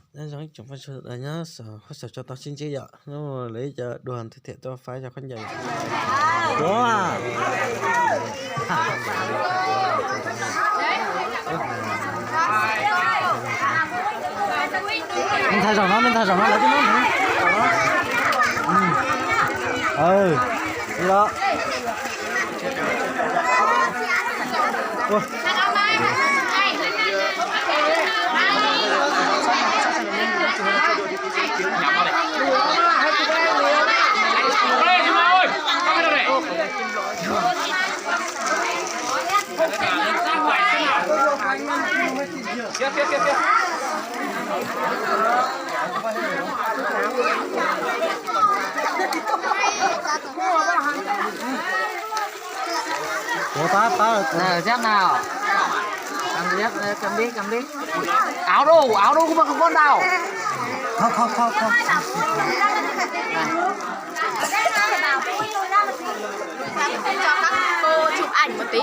Nyob zoo ib tsoom phooj ywg nyob saum huab saum cua tau sib ntsib yom, hnub no lawv ib co dua thiaj tuaj faib cov khaub ncaws. Me ntxhais zaum no, me ntxhais zaum no lawv twb muab ntawd. Los. Ua pab pab. Dép nào? Cầm dép, ờ, cầm đi, cầm đi. Áo đâu, áo đâu mà không con đào. Không, không, không, không. Cho các cô chụp ảnh một tí.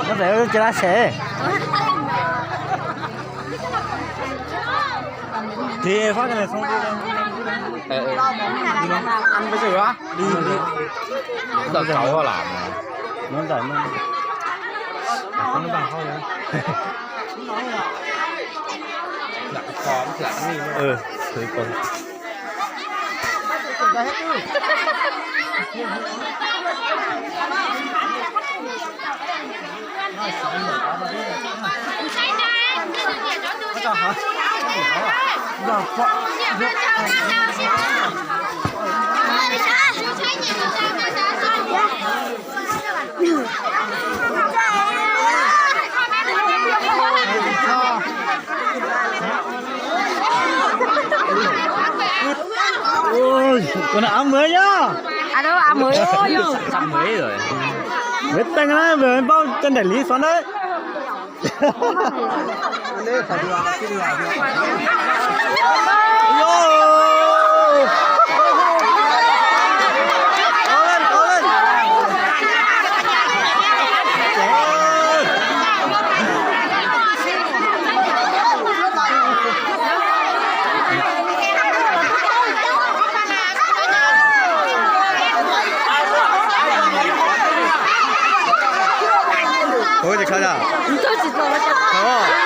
Có thể kêu là sẻ. Thì phát cái này xong đi. Ờ, ờ. Ăn với gì đó? Đi, đi. Đợt sáu là nó giải mân. Không nó bằng không nữa. Lặn kho, lặn cái gì nữa. Ừ, thử coi. Ôi, con áo mới nhá. Alo, áo mới. Sắp mới rồi. Mới tinh đấy, vừa bao chân đại lý xóa đấy. Ủa, gì khơi à? Không.